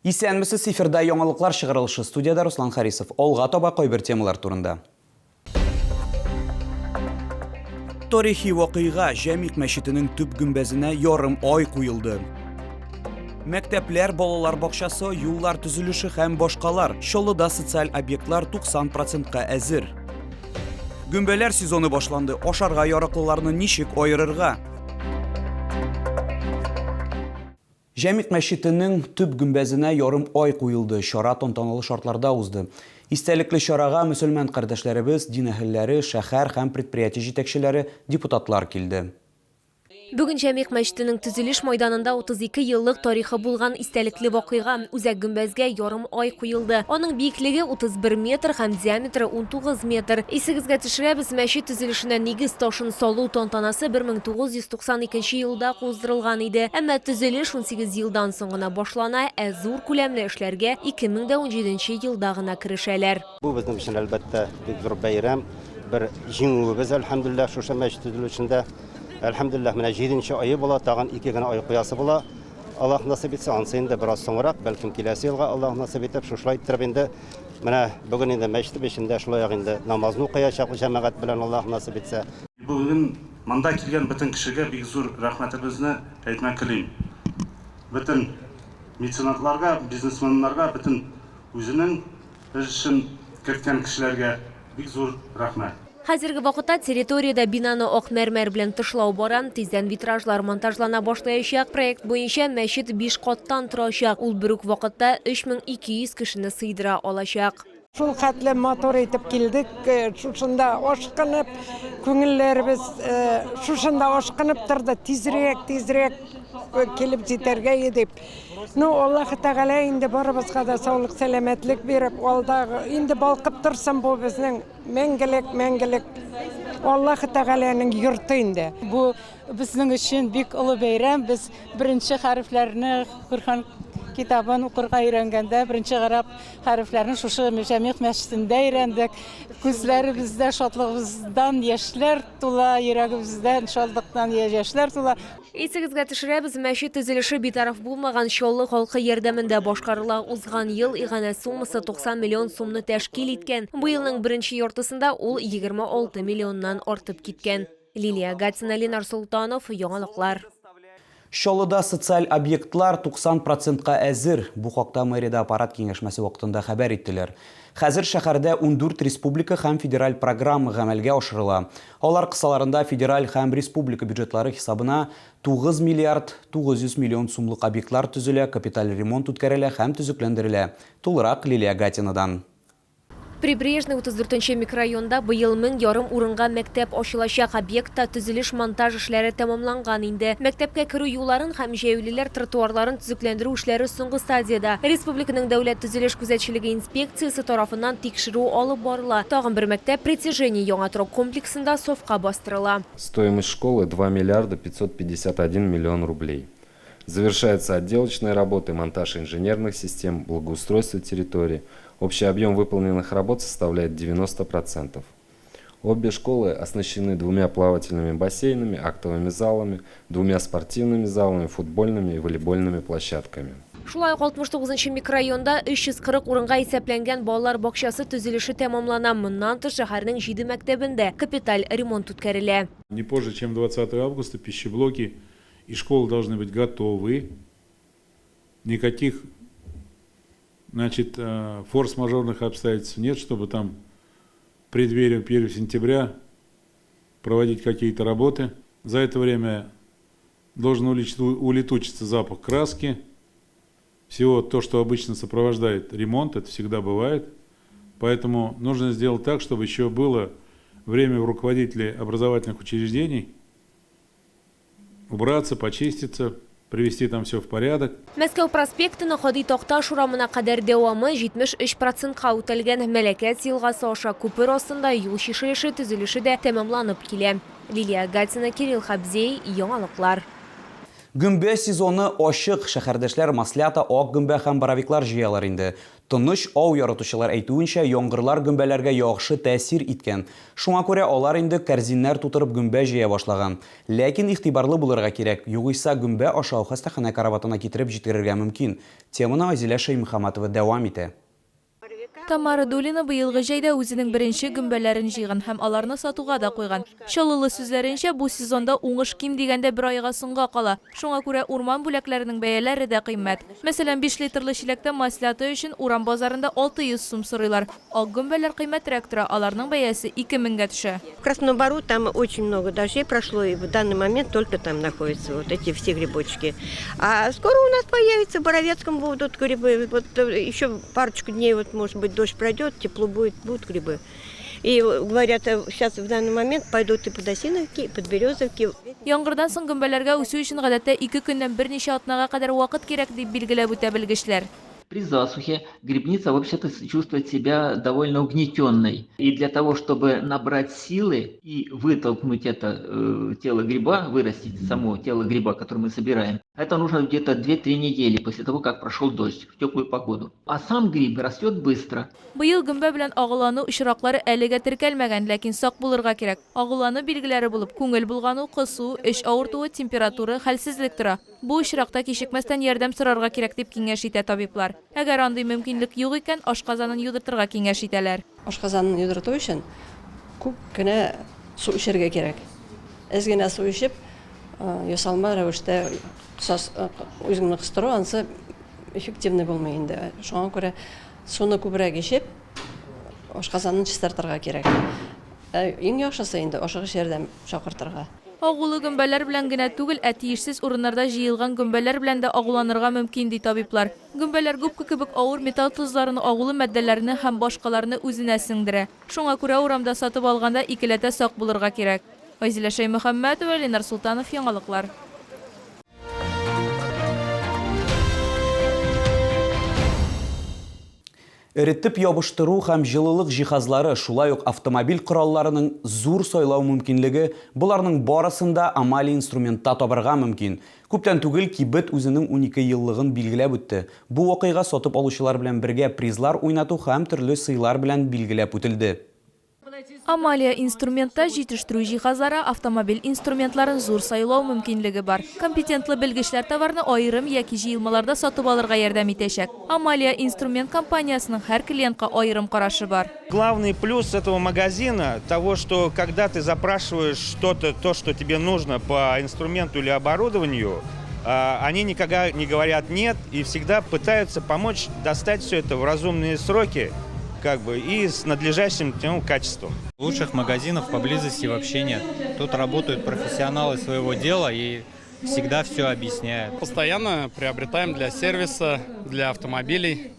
Исәнмесез, эфирда яңалыклар чыгарылышы. Студиядә Руслан Харисов. Алга таба кайбер темалар турында. Тарихи вакыйга Җәмигъ мәчетенең төп гөмбәзенә ярым ай куелды. Мәктәпләр, балалар бакчасы, юллар төзелеше һәм башкалар. Чаллыда социаль объектлар 90 процентка әзер. Гөмбәләр сезоны башланды. Ашарга яраклыларны ничек аерырга? Җәмигъ мәчетенең төп гөмбәзенә ярым ай куелды. Чара тантаналы шартларда узды. Истәлекле чарага мөселман кардәшләребез, дин әһелләре, шәһәр һәм предприятие җитәкчеләре, депутатлар килде. Бүген Җәмигъ мәчетенең төзелеш майданында 32 еллык тарихы булган истәлекле вакыйга, үзәк гөмбәзгә ярым ай куелды. Аның биеклеге 31 метр һәм диаметры 19 метр. Исегезгә төшерәбез, мәчет төзелешенә нигез ташын салу тантанасы 1992 нче елда уздырылган иде. Әмма төзелеш 18 елдан соң гына башлана, ә зур күләмле эшләргә 2017 нче елда гына керешәләр. Бу безнең өчен, әлбәттә, бик зур бәйрәм, бер җиңүебез, әлхәмдүлилләһ, шушы мәчет төзелешендә. Әлхәмдүлилләһ, менә җиденче ае була, тагын ике генә ай куясы була. Аллаһ насыйп итсә, ансы инде бераз соңрак, бәлкем киләсе елга Аллаһ насыйп итеп, шушылай иттереп инде менә бүген инде мәчетебез эчендә шулай ук инде намазны укыячакбыз җәмәгать белән, Аллаһ насыйп итсә. Бүген монда килгән бөтен кешегә бик зур рәхмәтебезне әйтмәк телим. Бөтен меценатларга, бизнесменнарга, бөтен үзенең эшен керткән кешеләргә бик зур рәхмәт. Хәзерге вакытта территориядә бинаны ак мәрмәр белән тышлау бара. Тиздән витражлар монтажлана башлаячак. Проект буенча мәчет биш каттан торачак. Ул бер үк вакытта 3200 кешене сыйдыра алачак. Шул хәтле матур итеп килдек, шушында ашкынып, күңелләребез шушында ашкынып торды, тизрәк, тизрәк килеп җитәргә дип. Ну, Аллаһы Тәгалә инде барыбызга да саулык, сәламәтлек биреп, алда инде балкып торсын бу безнең мәңгелек, мәңгелек Аллаһы Тәгаләнең йорты инде. Бу безнең өчен бик олы бәйрәм. Без беренче хәрефләрне Коръән китабын укырга өйрәнгәндә, беренче гарәп Хәрефләрне шушы Җәмигъ мәчетендә өйрәндек. Күзләребездә шатлыгыбыздан яшьләр тула, йөрәгебездән шатлыктан яшьләр тула. Исегезгә төшерәбез, мәчет төзелеше битараф булмаган Чаллы халкы ярдәмендә башкарыла. Узган ел иганә суммасы 90 миллион сумны тәшкил иткән. Быелның беренче яртысында ул 26 миллионнан артып киткән. Лилия Гатина, Ленар Солтанов, Яңалыклар. Чаллыда социаль объектлар 90 процентка әзер. Бу хакта мэриядә аппарат киңәшмәсе вакытында хәбәр иттеләр. Хәзер шәһәрдә 14 республика һәм федераль программа гамәлгә ашырыла. Алар кысаларында федераль һәм республика бюджетлары хисабына 9 миллиард 900 миллион сумлык объектлар төзелә, капиталь ремонт үткәрелә һәм төзекләндерелә. Тулырак Лилия Гатинадан. Прибрежный 34 нче микрорайонда быел 1000 ярым урынга мәктәп ачылачак. Объектта төзелеш-монтаж эшләре тәмамланган инде. Мәктәпкә керү юлларын һәм җәяүлеләр тротуарларын төзекләндерү эшләре соңгы стадиядә. Республиканың Дәүләт төзелеш күзәтчелеге инспекциясе тарафыннан тикшерү алып барыла. Тагын бер мәктәп Притяжение яңа торак комплексында сафка бастырыла. Стоимость школы 2 миллиарда 551 миллион рублей. Завершаются отделочные работы, монтаж инженерных систем, благоустройство территории. Общий объем выполненных работ составляет 90%. Обе школы оснащены двумя плавательными бассейнами, актовыми залами, двумя спортивными залами, футбольными и волейбольными площадками. Шулай ук 69 нчы микрорайонда 340 урынга исәпләнгән балалар бакчасы төзелеше тәмамлана. Моннан тыш, шәһәрнең җиде мәктәбендә капиталь ремонт үткәрелә. Не позже, чем 20 августа пищеблоки и школы должны быть готовы. Никаких, значит, э, форс-мажорных обстоятельств нет, чтобы там в преддверии 1 сентября проводить какие-то работы. За это время должен улетучиться запах краски. Всего то, что обычно сопровождает ремонт, это всегда бывает. Поэтому нужно сделать так, чтобы еще было время у руководителей образовательных учреждений убраться, почиститься, привести там все в порядок. Мәскәү проспектының Һади Такташ урамына кадәр дәвамы 73 процентка үтәлгән. Мәләкәс елгасы аша күпер астында юл чишелеше төзелеше дә тәмамланып килә. Лилия Гатина, Кирилл Хабзей, Яңалыклар. Гөмбә сезоны ачык, шәһәрдәшләр маслята, ак гөмбә һәм боровиклар җыялар инде. Тыныч ау яратучылар әйтүенчә, яңгырлар гөмбәләргә яхшы тәэсир иткән. Шуңа күрә алар инде кәрзиннәр тутырып гөмбә җыя башлаган. Ләкин игътибарлы булырга кирәк, югыйсә гөмбә ашау хастаханә караватына китереп җиткерергә мөмкин. Теманы Айзилә Шәймөхәммәтова дәвам итә. Тамара Дулина быелгы җәйдә үзенең беренче гөмбәләрен җыйган һәм аларны сатуга да куйган. Чаллылы сүзләренчә, бу сезонда уңыш ким дигәндә бер айга соңга кала. Шуңа күрә урман бүләкләренең бәяләре дә кыйммәт. Мәсәлән, биш литрлы чиләктә маслята өчен урам базарында 600 сум сорыйлар. Ак гөмбәләр кыйммәтрәк тора, аларның бәясе ике меңгә төшә. В Красном Бору там очень много дождей прошло, и в данный момент только там находятся вот эти все грибочки. А скоро у нас появится, в Боровецком будут грибы. Вот э, еще парочку дней, вот, может быть, дождь пройдет, тепло будет, будут грибы. И говорят, сейчас в данный момент пойдут и подосиновки, и подберезовки. Яңгырдан соң гөмбәләргә үсү өчен гадәттә ике көннән берничә атнага кадәр вакыт кирәк, дип билгеләп үтә белгечләр. При засухе грибница вообще-то чувствует себя довольно угнетенной. И для того, чтобы набрать силы и вытолкнуть это э, тело гриба, вырастить само тело гриба, которое мы собираем, это нужно где-то 2-3 недели после того, как прошел дождь в теплую погоду. А сам гриб растет быстро. Быел гөмбә белән агулану очраклары әлегә теркәлмәгән, ләкин сак булырга кирәк. Агулану билгеләре булып күңел болгану, косу, эч авыртуы, температура, хәлсезлек тора. Бу очракта кичекмәстән ярдәм сорарга кирәк, дип киңәш итә табиблар. Әгәр андый мөмкинлек юк икән, ашказанын юдыртырга киңәш итәләр. Ашказанын юдырту өчен күп кенә су эчәргә кирәк. Әз генә су эчеп, ясалма рәвештә үзеңне кыстыру, ансы эффективный булмый инде. Шуңа күрә суны күбрәк эчеп, ашказанын чистартырга кирәк. Ә иң яхшысы инде ашыгыч ярдәм чакыртырга. Агулы гөмбәләр белән генә түгел, ә тиешсез урыннарда җыелган гөмбәләр белән дә агуланырга мөмкин, ди табиблар. Гөмбәләр губка кебек авыр металл тозларын, агулы матдәләрне һәм башкаларны үзенә сеңдерә. Шуңа күрә урамда сатып алганда икеләтә сак булырга кирәк. Айзилә Шәймөхәммәтова, Ленар Солтанов, Яңалыклар. Эретеп ябыштыру һәм җылылык җиһазлары, шулай ук автомобиль коралларының зур сайлау мөмкинлеге, боларның барысын да Амалия Инструментта табарга мөмкин. Күптән түгел кибет үзенең 12 еллыгын билгеләп үтте. Бу вакыйга сатып алучылар белән бергә призлар уйнату һәм төрле сыйлар белән билгеләп үтелде. Амалия Инструментта җитештерү җиһазлары, автомобиль инструментларын зур сайлау мөмкинлеге бар. Компетентлы белгечләр товарны аерым яки җыелмаларда сатып алырга ярдәм итәчәк. Амалия Инструмент компаниясенең һәр клиентка аерым карашы бар. Главный плюс этого магазина того, что когда ты запрашиваешь что-то, то, что тебе нужно по инструменту или оборудованию, они никогда не говорят нет и всегда пытаются помочь достать все это в разумные сроки как бы и с надлежащим тем качеством. Лучших магазинов поблизости вообще нет. Тут работают профессионалы своего дела и всегда все объясняют. Постоянно приобретаем для сервиса, для автомобилей.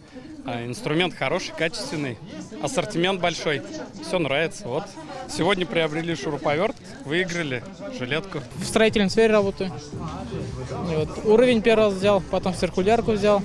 Инструмент хороший, качественный, ассортимент большой. Все нравится. Вот сегодня приобрели шуруповерт, выиграли жилетку. В строительной сфере работаю. Вот. Уровень первый раз взял, потом циркулярку взял.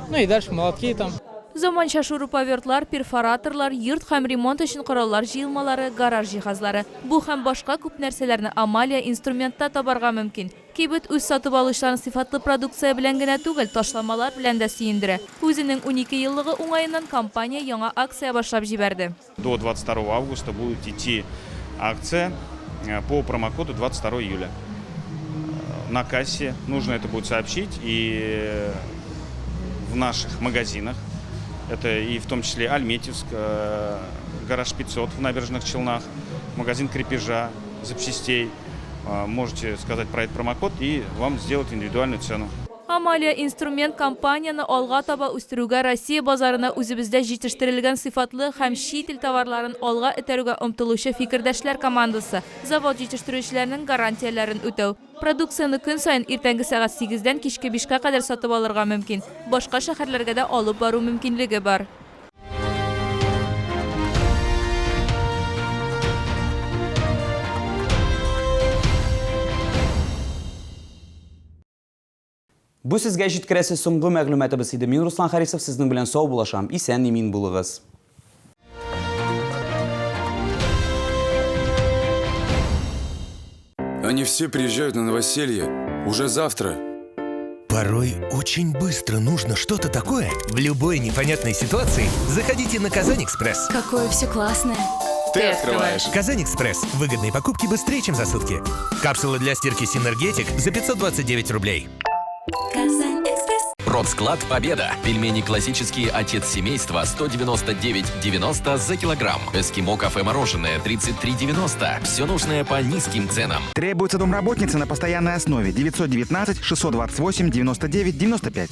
Ну и дальше молотки там. Заманча шуруповертлар, перфораторлар, йорт һәм ремонт өчен кораллар җыелмалары, гараж җиһазлары. Бу һәм башка күп нәрсәләрне Амалия Инструментта табарга мөмкин. Кибет үз сатып алучыларын сыйфатлы продукция белән генә түгел, ташламалар белән дә сөендерә. Үзенең 12 еллыгы уңаеннан компания яңа акция башлап җибәрде. До 22 августа будет идти акция э, по промокоду 22 июля. Э, на кассе нужно это будет сообщить и э, в наших магазинах. Это и в том числе Альметьевск, гараж 500 в Набережных Челнах, магазин крепежа, запчастей. Можете сказать про этот промокод и вам сделать индивидуальную цену. Амалия Инструмент компанияне алга таба үстерүгә Россия базарына үзебездә җитештерелгән сыйфатлы һәм чит ил товарларын алга этәрүгә омтылучы фикердәшләр командасы, завод җитештерүчеләренең гарантияләрен үтәү. Продукцияне көн саен иртәнге сәгать сигездән кичке бишкә кадәр сатып алырга мөмкин. Башка шәһәрләргә дә алып бару мөмкинлеге бар. Бу сезгә җиткерәсе соңгы мәгълүматыбыз иде. Мин Руслан Харисов сезнең белән сау булашам. Исән имин булыгыз. Они все приезжают на новоселье уже завтра. Порой очень быстро нужно что-то такое. В любой непонятной ситуации заходите на Казань-Экспресс. Какое все классное. Ты открываешь. Казань-Экспресс. Выгодные покупки быстрее, чем за сутки. Капсулы для стирки Синергетик за 529 рублей. Казань-Экспресс. Продсклад «Победа». Пельмени классические «Отец семейства» 199,90 за килограмм. Эскимо кафе мороженое 33,90. Все нужное по низким ценам. Требуется домработница на постоянной основе 919 628 99 95.